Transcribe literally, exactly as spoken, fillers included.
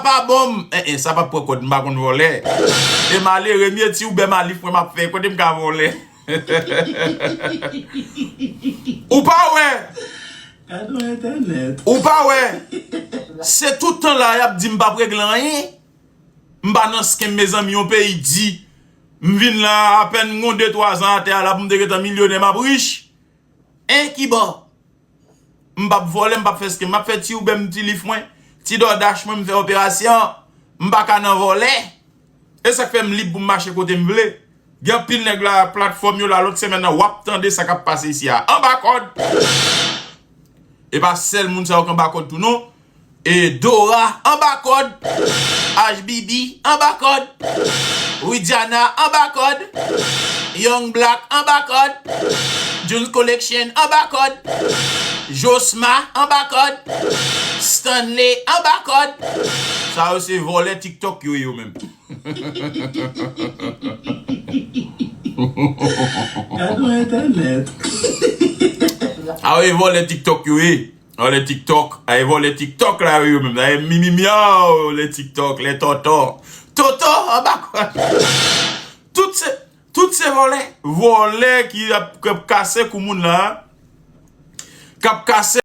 pa bon. M, en, en, sa p ap pran kòd, m pa konn vòlè. E malere, m ye ti oubè malif mwen m ap fè, kote m ka vòlè? Ou pa wè? Gade yon entènèt. Ou pa wè? Se tout tan la, y ap di m p ap regle anyen. M pa nan skem, mezanmi, yon peyi di. M vin la, apèn m gon de twa zan atè a la, pou m te gentan milyonè, m ap rich. En, ki bò? M p ap vòlè, m p ap fè skem. M ap fè ti oubè m, ti lif mwen, ti dòdach mwen, m fè operasyon. M pa ka nan vòlè. E sa k fè m lib pou m mache kote m vle. Gen anpil nèg la, platfòm yo la, lòt semèn nan, w ap tande sa k ap pase isi a. Anba kòd! E pa sèl moun sa yo k anba kòd tou, non. E Dora anba kòd. H B B anba kòd. Widiana anba kòd. Young Black anba kòd. Jones Collection anba kòd. Josma anba kòd. Stanley anba kòd. Sa yo se vòlè TikTok yo ye yo menm. Gade yon entènèt. A yo e vòlè TikTok yo ye. Vòlè TikTok. A e vòlè TikTok la yo menm. A e mimi miaw, lè TikTok, lè tòtò. Toto anba kòd. Tout se, tout se vòlè. Vòlè ki ap, k ap kase kou moun la. K ap kase